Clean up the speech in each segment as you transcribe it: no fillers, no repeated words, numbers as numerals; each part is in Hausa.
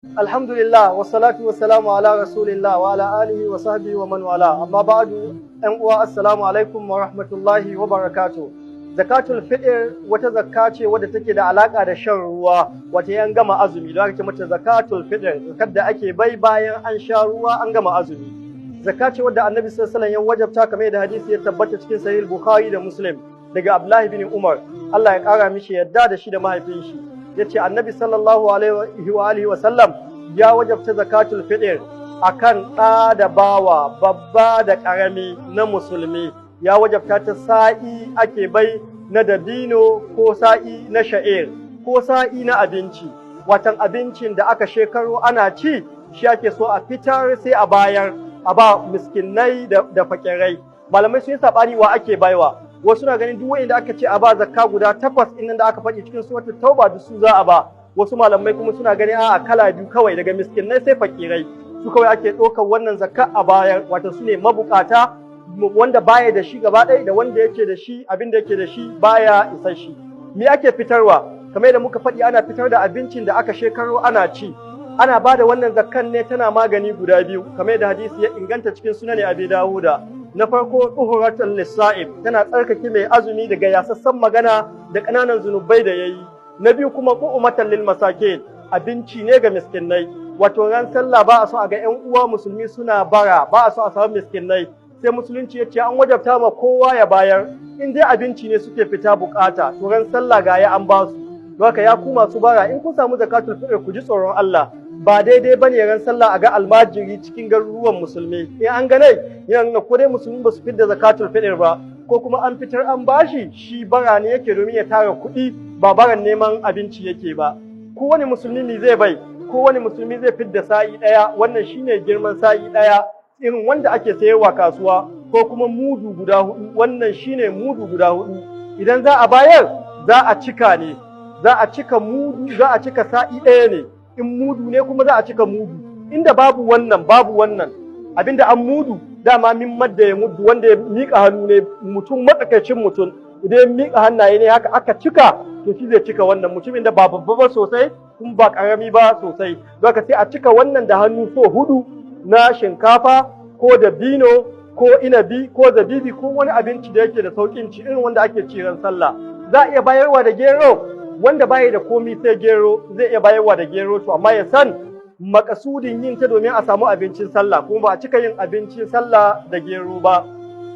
Alhamdulillah, wassalatu wassalamu ala rasulillah wa ala alihi wa sahbihi wa man wala. Amma ba'du, 'yan uwa, assalamu alaikum wa rahmatullahi wa barakatuh. Zakatul fitr wata zakka ce wadda take da alaka da shan ruwa, wata yan gama azumi, don ake mata zakatul fitr, zakar da ake bai bayan an sha ruwa, an gama azumi. Zakka ce wadda Annabi sallallahu alaihi wasallam ya wajabta, kamar yadda hadisi ya tabbata cikin Sahih Bukhari da Muslim daga Abdullahi bin Umar, Allah ya kara mishi yadda da shi da mahaifin shi. Yace Annabi sallallahu alaihi wa alihi wa sallam ya wajabta zakatul fitr akan ɗa da bawa, babba da ƙarami na musulmi. Ya wajabta ta, sa'i ake bai na dabino, ko sa'i na sha'ir, ko sa'i na abinci. Watan abincin da aka shekaru ana ci, shi ake so a fitar, sai a bayar, a ba miskinai da fakirai. Malamai sun yi saɓani wa ake baiwa. Wasu na ganin duk wanda aka ce a ba zakka guda takwas innan da aka faɗi cikin Suratul Tauba, duk su za a ba. Wasu malamai kuma suna ganin a'a, kala biyu kawai, daga miskinai sai fakirai, su kawai ake ɗaukar wannan zakka a bayar. Wato su ne mabukata, wanda baya da shi gaba ɗaya da wanda yake da shi, abin da yake da shi baya isa shi. Me ake fitarwa? Kamar yadda muka faɗi, ana fitar da abincin da aka shekaro ana ci. Ana ba da wannan zakkan ne, tana magani guda biyu, kamar yadda hadisi ya inganta cikin Sunan Abi Dawuda. Na farko, tuhuratan lis-sa'im, tana tsarkake mai azumi daga yasassan magana da ƙananan zunubai da yayi. Na biyu kuma, qu'umatan lil masakin, abinci ne ga miskinai. Wato ran sallah ba a so a ga ƴan uwa musulmi suna bara, ba a so a samu miskinai. Sai musulunci ya ce an wajabta ma kowa ya bayar, in dai abinci ne suke fita bukata, to ran sallah ga ya an ba su. Don haka, ya ku masu bara, in kun samu zakatul fitr, ku ji tsoron Allah. Ba daidai bane ran sallah a ga almajiri cikin garuruwan musulmi. In an ganai, yana nuna ko dai musulmi ba su fidda zakatul fitr ba, ko kuma an fitar an bashi, shi bara ne yake domin ya tara kuɗi, ba baran neman abinci yake ba. Kowane musulmi ne zai bai, kowane musulmi zai fidda sa'i ɗaya. Wannan shine girman sa'i ɗaya irin wanda ake sayarwa kasuwa, ko kuma mudu guda hudu. Wannan shine mudu guda hudu. Idan za a bayar, za a cika ne, za a cika mudu, za a cika sa'i ɗaya ne. In mudu ne kuma, za a cika mudu. Inda babu wannan, babu wannan abinda an mudu, dama min madda ya muddu, wanda ya miƙa hannu ne, mutum matsakaicin mutum, idan ya miƙa hannaye ne haka aka cika, to shi zai cika wannan. Mutumin da ba babba ba sosai kuma ba ƙarami ba sosai. Don haka sai a cika wannan da hannu so hudu na shinkafa ko dabino ko inabi ko zabibi ko wani abinci da yake da sauƙin ci, irin wanda ake ci ran sallah. Za a iya bayarwa da gero. Wanda baya da komi sai gero, zai iya bayarwa da gero. To amma ya san makasudin yin ta domin a samu abincin sallah, kuma ba a cika yin abincin sallah da gero ba.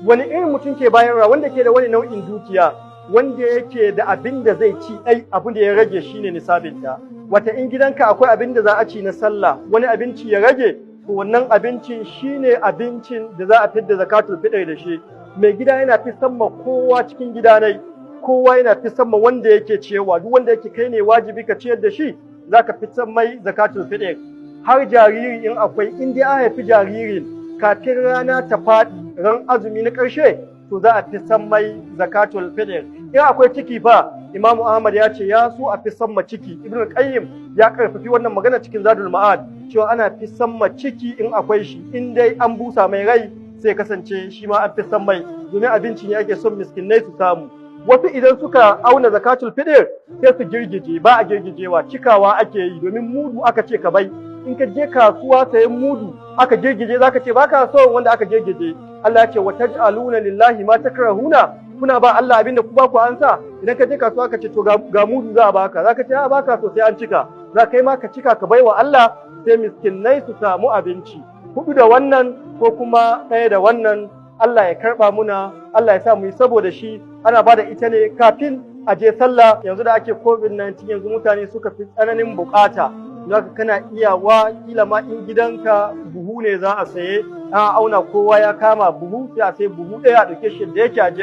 Wani irin mutum ke bayarwa? Wanda ke da wani nau'in dukiya, wanda yake da abin da zai ci ɗai, abin da ya rage shine nisabinta. Wata in gidanka akwai abin da za a ci na sallah, wani abinci ya rage, to wannan abincin shine abincin da za a fidda zakatul fitr da shi. Mai gida yana fi ma kowa cikin gidanai, kowa yana fi ma wanda yake ciyarwa. Duk wanda yake kai ne wajibi ka ciyar da shi, zaka fi mai zakatul fitr. Har jariri in akwai, in dai an haifi jaririn kafin rana ta faɗi ran azumi na ƙarshe, to za a fi san mai zakatul fitr. In akwai ciki fa, Imam Ahmad ya ce ya so a fi san ma ciki. Ibn Qayyim ya karfafi wannan magana cikin Zadul Ma'ad, cewa ana fi san ma ciki in akwai shi, in dai an busa mai rai, sai kasance shi ma an fi san mai, domin abinci ne ake son miskinai su samu. Wasu idan suka auna zakatul fitr sai su girgije. Ba a girgijewa, cikawa ake yi, domin mudu aka ce ka bai. In ka je kasuwa sayan mudu aka girgije, zaka ce baka so wanda aka girgije. Allah ya ce wa taj'aluna lillahi ma takrahuna, kuna ba Allah abinda ku ba ku ansa. Idan ka je kasuwa ka ce to ga mudu za a baka, zaka ce a baka so, sai an cika. Za kai ma ka cika ka baiwa Allah, sai miskinai su samu abinci. Hudu da wannan ko kuma ɗaya da wannan. Allah ya karɓa muna, Allah ya sa mu yi saboda shi. Ana ba da ita ne kafin a je sallah. Yanzu da ake COVID-19, yanzu mutane suka fi tsananin bukata. Zaka kana iyawa, kila ma in gidanka buhu ne za a saye, an auna kowa ya kama buhu, sai a sai buhu ɗaya, a ɗauke shi da yake, a je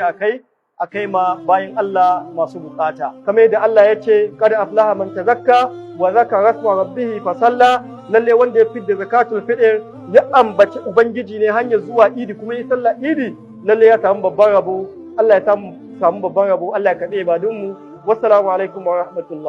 a kai ma bayin Allah masu bukata. Kamar yadda Allah ya ce qad aflaha man tazakka wa zakara rasma rabbih fa salla. Lalle wanda ya fidda zakatul fitr, ya ambaci ubangiji ne hanyar zuwa idi, kuma ya sallah idi, lalle ya samu babban rabo. Allah ya samu babban rabo. Allah ya karɓe ibadunmu. Wassalamu alaikum wa rahmatullah.